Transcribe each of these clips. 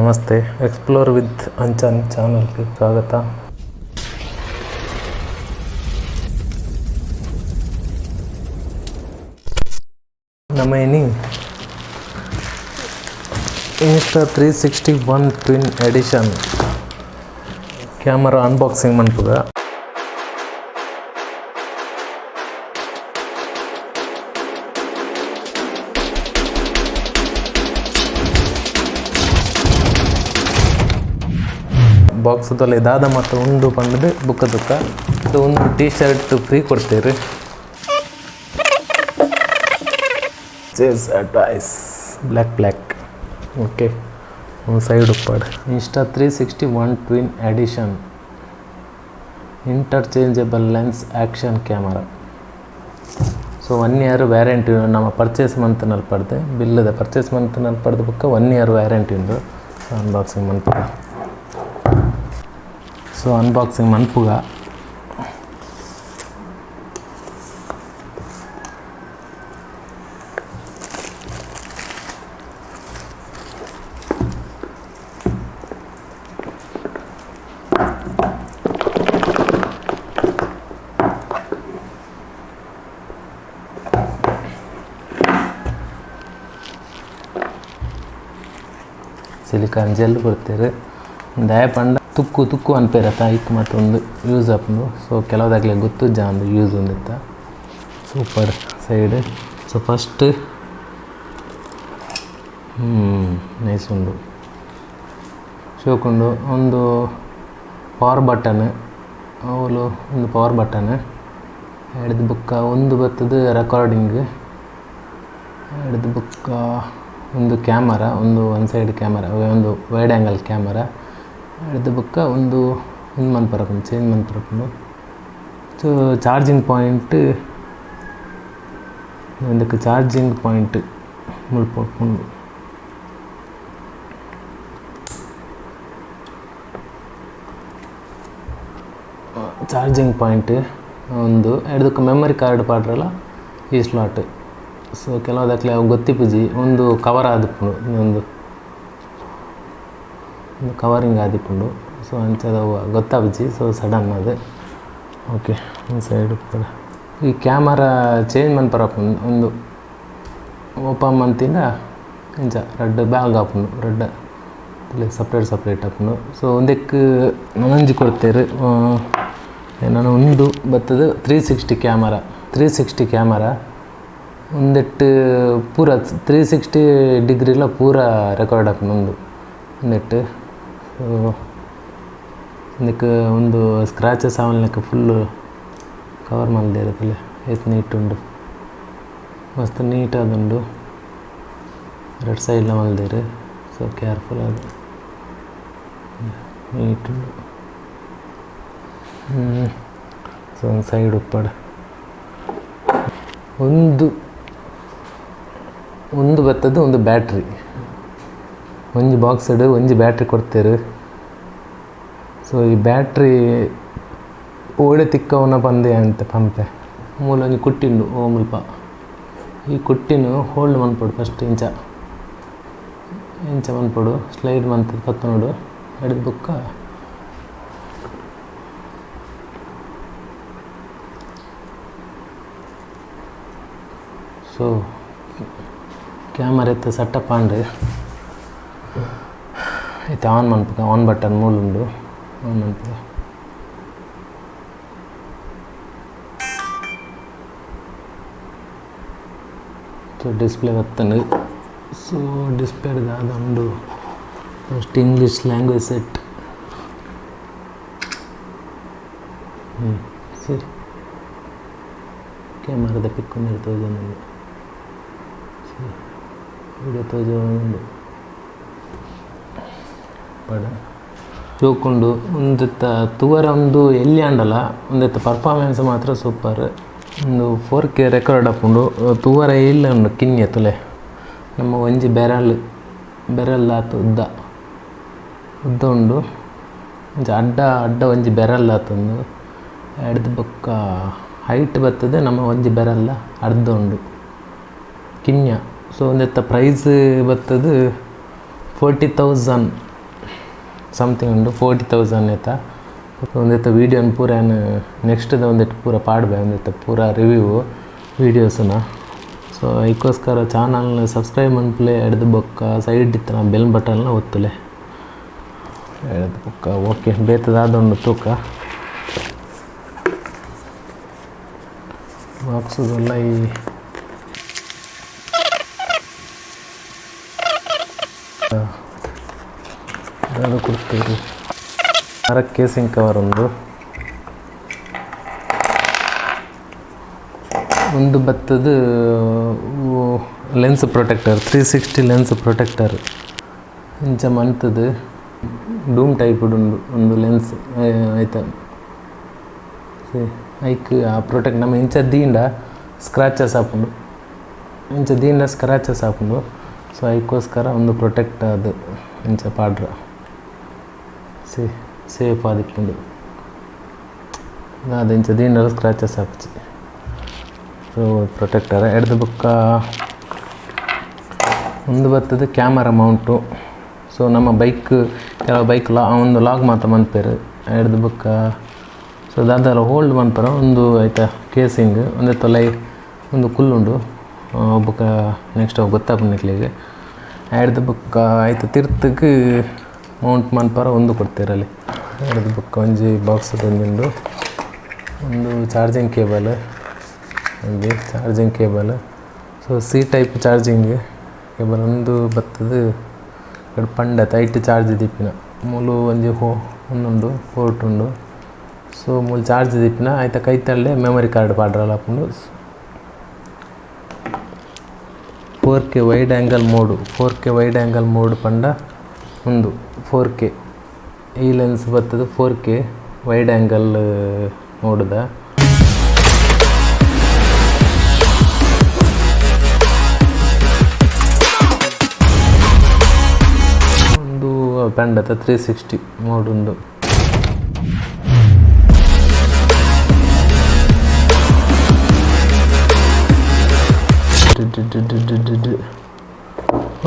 Namaste, explore with Anchan ಚಾನಲ್ಗೆ ಸ್ವಾಗತ. ನಮ್ಮ ಇನಿ Insta 360 One twin edition camera unboxing ಮನ್ಪುಗ. Box ತೊಲೆ ದಾದ ಮಾತ ಉಂಡು ಪಂಡದು ಬುಕ್ಕ ತುಕ್ಕ. ಇದು ಒಂದು ಟೀ ಶರ್ಟ್ ಫ್ರೀ ಕೊಡ್ತೀರಿ. Chase advice black black. Okay, ಒಂದು side ಉಪ್ಪಾಡು. Insta 360 One twin edition interchangeable lens action camera. So 1 year warranty. ನಮ್ಮ ಪರ್ಚೇಸ್ ಮಂತ್ನಲ್ಪಡ್ದು ಬಿಲ್ಲದ ಪರ್ಚೇಸ್ ಮಂತ್ನಲ್ಪಡ್ದು ಬೊಕ್ಕ 1 ಇಯರ್ ವ್ಯಾರಂಟಿ ಉಂಡು. ಅನ್ಬಾಕ್ಸಿಂಗ್ ಮನ್ಪುಗ. ಸೊ ಅನ್ಬಾಕ್ಸಿಂಗ್ ಮನ್ಪುಗ. ಸಿಲಿಕಾನ್ ಜೆಲ್ ಕೊಡ್ತೇವೆ. ದಾಯೆ ಪಂಡ ತುಕ್ಕು ತುಕ್ಕು ಅನ್ಪೇರತ್ತ, ಐಕ್ ಮತ್ತೊಂದು ಯೂಸ್ ಆಪುಂಡು. ಸೊ ಕೆಲವುದಾಗ್ಲೆ ಗೊತ್ತುಜ್ಜ ಅಂದು ಯೂಸ್ ಉಂದಿತ್ತ. Super side. So first nice ಉಂಡು, ಶೋಕುಂಡು. ಒಂದು ಪವರ್ ಬಟನ್ ಅವ್ಲು, ಒಂದು ಪವರ್ ಬಟನ್ ಎಡ್ದ್ ಬೊಕ್ಕ ಒಂದು ಬತ್ತುದು ರೆಕಾರ್ಡಿಂಗ್ ಎಡ್ದ್ ಬೊಕ್ಕ ಒಂದು ಕ್ಯಾಮರಾ, ಒಂದು ಒನ್ ಸೈಡ್ ಕ್ಯಾಮರಾ, ಒಂದು ವೈಡ್ ಆ್ಯಂಗಲ್ ಕ್ಯಾಮರಾ ಎಡ್ದ್ ಬೊಕ್ಕ ಒಂದು ಉಂದು ಮನ್ಪರೆ ಆಪುಂಡು, ಚೇಂಜ್ ಮನ್ಪರೆ ಆಪುಂಡು. ಸೊ ಚಾರ್ಜಿಂಗ್ ಪಾಯಿಂಟ್, ಉಂದೆಕ್ ಚಾರ್ಜಿಂಗ್ ಪಾಯಿಂಟ್ ಮುಲ್ಪ ಉಪ್ಪುಂಡು. ಚಾರ್ಜಿಂಗ್ ಪಾಯಿಂಟ್ ಒಂದು ಎಡ್ದಕ್ಕೆ ಮೆಮೊರಿ ಕಾರ್ಡ್ ಪಾಡ್ರಲ ಈ ಸ್ಲಾಟ್. ಸೊ ಕೆಲವುದಕ್ಲೆ ಅವು ಗೊತ್ತಿಪ್ಪುಜಿ. ಒಂದು ಕವರ್ ಆದಿಪ್ಪುಂಡು, ಒಂದು ಒಂದು ಕವರಿಂಗ್ ಆದಿಪ್ಪುಂಡು. ಸೊ ಅಂಚದ ಅವು ಗೊತ್ತಾಪುಜಿ. ಸೊ ಸಡನ್ ಅದು. ಓಕೆ, ಒಂದು ಸೈಡ್ ಉಪ್ಪುಂಡು. ಈ ಕ್ಯಾಮರಾ ಚೇಂಜ್ ಮನ್ಪರ ಆಪುಂಡು. ಒಂದು ಓಪನ್ ಮಂತಿಂಡ ಇಂಚ ರಡ್ಡ್ ಬ್ಯಾಗ್ ಆಪುಂಡು, ರಡ್ಡ್ ಸಪ್ರೇಟ್ ಸಪ್ರೇಟ್ ಆಪುಂಡು. ಸೊ ಉಂದೆಕ್ ನನೊಂಜಿ ಕೊಡ್ತೇರು. ನನ ಉಂದು ಬತ್ತುದು 360 ಕ್ಯಾಮರಾ. 360 ಕ್ಯಾಮರಾ ಉಂದೆಟ್ ಪೂರ 360 ಡಿಗ್ರಿಲ ಪೂರ ರೆಕಾರ್ಡ್ ಆಪುಂಡು ಉಂದು ಉಂದೆಟ್. ಸೊ ಉಂದೆಕ್ ಉಂದು ಸ್ಕ್ರಾಚಸ್ ಆವನ್ಲೆಕ ಫುಲ್ ಕವರ್ ಮಲ್ದೆರ್. ತೂಲೆ, ಏತ್ ನೀಟ್ ಉಂಡು, ಮಸ್ತ್ ನೀಟ್ ಆದುಂಡು. ರಡ್ಡ್ ಸೈಡ್ಲ ಮಲ್ದೆರ್. ಸೊ ಕೇರ್ಫುಲ್ ಆದ್ ನೀಟ್ ಉಂಡು. ಸೊ ಒಂಜಿ ಸೈಡ್ ಉಪ್ಪಡ್. ಒಂದು ಉಂದು ಬತ್ತುದು ಉಂದು ಬ್ಯಾಟ್ರಿ. ಒಂಜಿ ಬಾಕ್ಸ್ ಡ್ ಒಂಜಿ ಬ್ಯಾಟ್ರಿ ಕೊರ್ತೆರ್. ಸೊ ಈ ಬ್ಯಾಟ್ರಿ ಓಡೆ ತಿಕ್ಕವುನ ಪಂದ್ ಅಂತ ಪನ್ಪೆ. ಮೂಲೊಂಜಿ ಕುಟ್ಟಿ ಉಂಡು. ಓ ಮುಲ್ಪ ಈ ಕುಟ್ಟಿನ್ ಹೋಲ್ಡ್ ಮನ್ಪೊಡು ಫಸ್ಟ್. ಇಂಚ ಇಂಚ ಮನ್ಪೊಡು, ಸ್ಲೈಡ್ ಮಂತ್ ಪತ್ತೊನೊಡು. ಐಡ್ದ್ ಬೊಕ್ಕ ಸೊ ಕ್ಯಾಮರಾ ಇತ್ತೆ ಸೆಟಪ್ ಆಂಡ್. ಇತ್ತೆ ಆನ್ ಮನ್ಪುಗ. ಆನ್ ಬಟನ್ ಮೂಲುಂಡು, ಆನ್ ಮನ್ಪುಗ. ಸೊ ಡಿಸ್ಪ್ಲೇ ಬತ್ತುಂಡು. ಸೊ ಡಿಸ್ಪ್ಲೇ ದಾದ ಉಂಡು? First English language set. ಸರಿ, ಕ್ಯಾಮರಾದ ಪಿಕ್ ಉಂದೆಟ್ ತೋಜೊಂದುಂಡು. ವಿಡಿಯೋ ತೋಜೊಂದುಂಡು. ಪಡ ಶೋಕುಂಡು. ಉಂದೆತ್ತ ತೂವರೆ ಉಂದು ಎಲ್ಯ ಆಂಡಲ ಉಂದೆತ್ತ ಪರ್ಫಾರ್ಮೆನ್ಸ್ ಮಾತ್ರ ಸೂಪರ್. ಉಂದು 4K record ಆಪುಂಡು. ತೂವರೆ ಇಲ್ಲ ಉಂಡು ಕಿನ್ಯ. ತೂಲೆ, ನಮ್ಮ ಒಂಜಿ ಬೆರಲ್ ಬೆರಲ್ ಆತ್ ಉದ್ದ ಉದ್ದ ಉಂಡು. ಒಂಜಿ ಅಡ್ಡ ಅಡ್ಡ ಒಂಜಿ ಬೆರಲ್ ಆತುಂಡು. ಐಡ್ದ್ ಬೊಕ್ಕ ಹೈಟ್ ಬತ್ತುದು ನಮ್ಮ ಒಂಜಿ ಬೆರಲ್ದ ಅರ್ಧ ಉಂಡು, ಕಿನ್ಯ. ಸೊ ಉಂದೆತ್ತ ಪ್ರೈಸ್ ಬತ್ತುದು 40,000. Something ಉಂಡು 40,000 ಐತ. ಒಂದೆತ್ತ ವೀಡಿಯೋನ ಪೂರ ನೆಕ್ಸ್ಟ್ ಒಂದೆಟ್ಟು ಪೂರ ಪಾಡ್ಬೆ ಒಂದೆತ್ತ ಪೂರ ರಿವ್ಯೂ ವೀಡಿಯೋಸ್ನ. ಸೊ ಐಕೋಸ್ಕರ ಚಾನಲ್ನ ಸಬ್ಸ್ಕ್ರೈಬ್ ಮನ್ಪುಲೆ, ಎಡ್ದು ಬೊಕ್ಕ ಸೈಡ್ ಇತ್ತಿನ ಬೆಲ್ ಬಟನ್ನ ಒತ್ತುಲೆ ಎಡ್ದು ಬೊಕ್ಕ. ಓಕೆ, ಬೇತದಾದ ಉಂಡು ತೂಕ ಬಾಕ್ಸದೆಲ್ಲ ಈ ದಾದ ಕೊಡ್ತೀರಿ ಅರ ಕೇಸಿಂಗ್ ಕವರ್ ಉಂಡು. ಒಂದು ಬತ್ತದ lens protector, 360 lens protector ಇಂಚ ಮಂತದು ಡೂಮ್ ಟೈಪ್ ಉಂಡು ಒಂದು ಲೆನ್ಸ್ ಆಯ್ತ. ಐಕ್ ಆ ಪ್ರೊಟೆಕ್ಟ್ ನಮ್ಮ ಇಂಚ ದೀಂಡ ಸ್ಕ್ರಾಚಸ್ ಆಪುಂಡು, ಇಂಚ ದೀಂಡ ಸ್ಕ್ರಾಚಸ್ ಆಪುಂಡು. ಸೊ ಐಕ್ಕೋಸ್ಕರ ಒಂದು ಪ್ರೊಟೆಕ್ಟ್ ಅದು ಇಂಚ ಪಾಡ್ರ ಸೇ ಸೇಫ್ ಆದಿಪ್ಪುಂಡು. ಅದು ಇಂಚ ದೀಂಡ ಸ್ಕ್ರಾಚಸ್ ಆಪುಜಿ. ಸೊ ಪ್ರೊಟೆಕ್ಟರ್ ಎಡ್ದು ಬೊಕ್ಕ ಒಂದು ಬರ್ತದೆ camera mount. So ನಮ್ಮ ಬೈಕ್ ಕೆಲವು ಬೈಕ್ ಲಾ ಒಂದು ಲಾಗ್ ಮಾತ ಮನ್ಪೆರ್ ಎಡ್ದು ಬೊಕ್ಕ. ಸೊ ದಾದಾಲ ಹೋಲ್ಡ್ ಮನ್ಪರ ಒಂದು ಐತ ಕೇಸಿಂಗ್ ಒಂದೇ ತೊಲೈ ಒಂದು ಕುಲ್ಲುಂಡು ಬೊಕ್ಕ ನೆಕ್ಸ್ಟ್ ಅವು ಗೊತ್ತಾಪುಂಡು ನಿಕ್ಲೆಗ್. ಎಡ್ದು ಬೊಕ್ಕ ಐತ ತಿರ್ತುಗ್ ಮೌಂಟ್ ಮನ್ಪರ ಒಂದು ಕೊಡ್ತೀರಲ್ಲಿ. ಎಡ್ದು ಬೊಕ್ಕ ಒಂಜಿ ಬಾಕ್ಸ್ ಒಂಜಿ ಒಂದು ಚಾರ್ಜಿಂಗ್ ಕೇಬಲ್, ಒಂಜಿ charging cable. So C type charging cable ಒಂದು ಬತ್ತದು ಪಂಡ ಐಟ್ ಚಾರ್ಜ್ ದೀಪಿನ ಮೂಲು ಒಂಜಿ ಹೋ ಒಂದುಂಡು ಪೋರ್ಟ್ ಉಂಡು. ಸೊ ಮೂಲು ಚಾರ್ಜ್ ದೀಪಿನ ಐತ ಕೈತಲ್ಲೇ ಮೆಮೊರಿ ಕಾರ್ಡ್ ಪಾಡ್ರಲ ಆಪುಂಡು. 4K wide angle mode, 4K wide angle mode ಪಂಡ ಉಂದು 4K ಈ ಲೆನ್ಸ್ ಬರ್ತದೆ 4K wide angle ಮೋಡ್ದ. ಒಂದು ಪಂಡತ 360 ಮೋಡ್ ಉಂದು.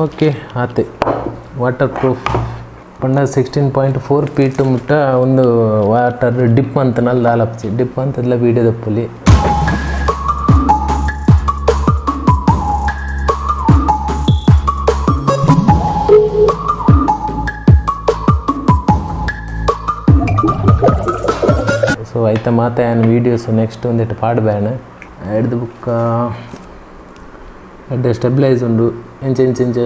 ಓಕೆ ಆತೆ ವಾಟರ್ ಪ್ರೂಫ್ ಪಂಡ 16.4 ಫೀಟ್ ಮುಟ್ಟ ಒಂದು ವಾಟರ್ ಡಿಪ್ ಅಂತನಲ್ಲಿ ದಾಲಪ್ಚಿ ಡಿಪ್ ಅಂತಲ್ಲ ವೀಡಿಯೋ ದಪ್ಪಲಿ. ಸೊ ಐತ ಮಾತ ಯಾನ್ ವೀಡಿಯೋಸ್ ನೆಕ್ಸ್ಟ್ ಒಂದಿಟ್ಟು ಪಾಡ್ಬೇಣ. ಎಡ್ದು ಬೊಕ್ಕ ಎಡ್ಡೆ ಸ್ಟೆಬಿಲೈಸ್ ಉಂಡು, ಇಂಚ ಇಂಚ ಇಂಚ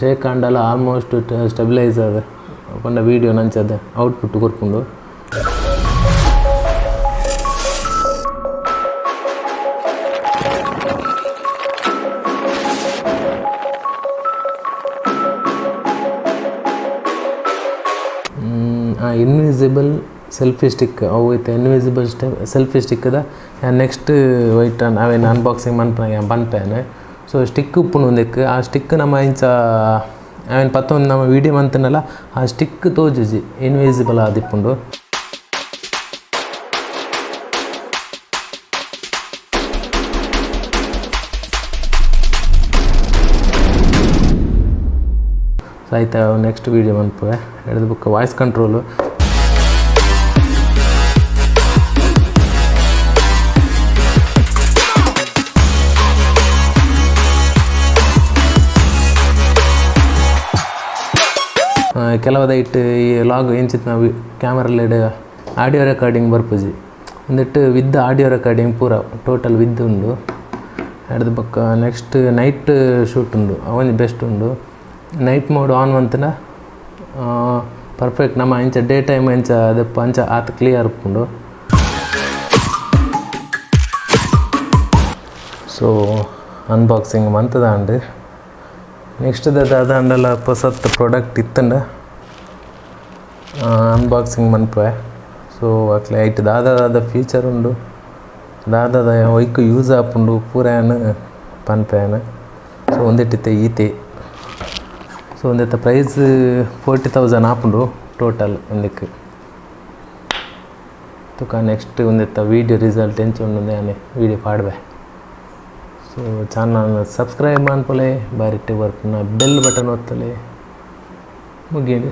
ಶೇಕ್ ಆಂಡಲ ಆಲ್ಮೋಸ್ಟ್ ಸ್ಟೆಬಿಲೈಸ್ ಆದ ಪಂಡ ವೀಡಿಯೋ ನಂಚದ ಔಟ್ಪುಟ್ ಕೊರ್ಪುಂಡು. Invisible selfie stick ಅವು ಇತ್ತೆ ಇನ್ವಿಸಿಬಲ್ ಸೆಲ್ಫಿ ಸ್ಟಿಕ್ದ ನೆಕ್ಸ್ಟ್ ವೈಟ್ ಅವೇನು ಅನ್ಬಾಕ್ಸಿಂಗ್ ಮನ್ಪುನ ಪನ್ಪೇನೆ. ಸೊ ಸ್ಟಿಕ್ ಉಪ್ಪುಂಡು ಒಂದೆಕ್ ಆ ಸ್ಟಿಕ್ ನಮ್ಮ ಇಂಚ ಅವೇನು ಪತ್ತೊಂದು ನಮ್ಮ ವೀಡಿಯೋ ಮಂತನಲ್ಲ ಆ ಸ್ಟಿಕ್ ತೋಜುಜಿ ಇನ್ವಿಸಿಬಲ್ ಆದಿಪ್ಪುಂಡು. ಸೊ ಆಯ್ತಾ ನೆಕ್ಸ್ಟ್ ವೀಡಿಯೋ ಮನ್ಪುವೆ. ಎಡ್ದು ಬೊಕ್ಕ ವಾಯ್ಸ್ ಕಂಟ್ರೋಲು. ಕೆಲವದೈಟ್ ಈ ಲಾಗ್ ಇಂಚಿತ್ತಿನ ಕ್ಯಾಮ್ರಲೆಡ್ ಆಡಿಯೋ ರೆಕಾರ್ಡಿಂಗ್ ಬರ್ಪುಜಿ ಒಂದಿಟ್ಟು with audio recording ಪೂರ ಟೋಟಲ್ ವಿದ್ ಉಂಡು. ಅಡ್ದು ಬೊಕ್ಕ next night shoot ಉಂಡು, ಅವೊಂಜಿ ಬೆಸ್ಟ್ ಉಂಡು. Night mode on ಮಂತುಂಡ perfect ನಮ್ಮ ಇಂಚ ಡೇ ಟೈಮ್ ಇಂಚ ದೆಪ್ಪ ಅಂಚ ಆತ್ ಕ್ಲಿಯರ್ ಉಪ್ಪುಂಡು. ಸೊ ಅನ್ಬಾಕ್ಸಿಂಗ್ ಮಂತುದಾಂಡ್. ನೆಕ್ಸ್ಟ್ ದಾದಾಂಡಲ ಪೊಸತ್ ಪ್ರಾಡಕ್ಟ್ ಇತ್ತಂಡ ಅನ್ಬಾಕ್ಸಿಂಗ್ ಮನ್ಪುವೆ. ಸೊ ಅಕ್ಲೆ ಐಟ್ ದಾದ ದಾದ ಫೀಚರ್ ಉಂಡು, ದಾದ ಒಯ್ಕ್ ಯೂಸ್ ಆಪುಂಡು ಪೂರ ಯಾನ್ ಪನ್ಪೆ ಯಾನ್. ಸೊ ಒಂದೆಟ್ಟಿತ್ತೆ ಈತೆ. ಸೊ ಒಂದೆತ್ತ ಪ್ರೈಸ್ 40,000 ಆಪುಂಡು ಟೋಟಲ್ ಒಂದೆಕ್. ತುಕ ನೆಕ್ಸ್ಟ್ ಒಂದೆತ್ತ ವೀಡಿಯೋ ರಿಸಲ್ಟ್ ಎಂಚ ಉಂಡು ಯಾನ್ ವೀಡಿಯೋ ಪಾಡ್ವೆ. So channel subscribe ಮನ್ಪುಲೆ, ಬಾರಿಟ್ ಬರ್ಪುನ ಬೆಲ್ ಬಟನ್ ಒತ್ತುಲೆ. ಮುಗಿಂಡ್.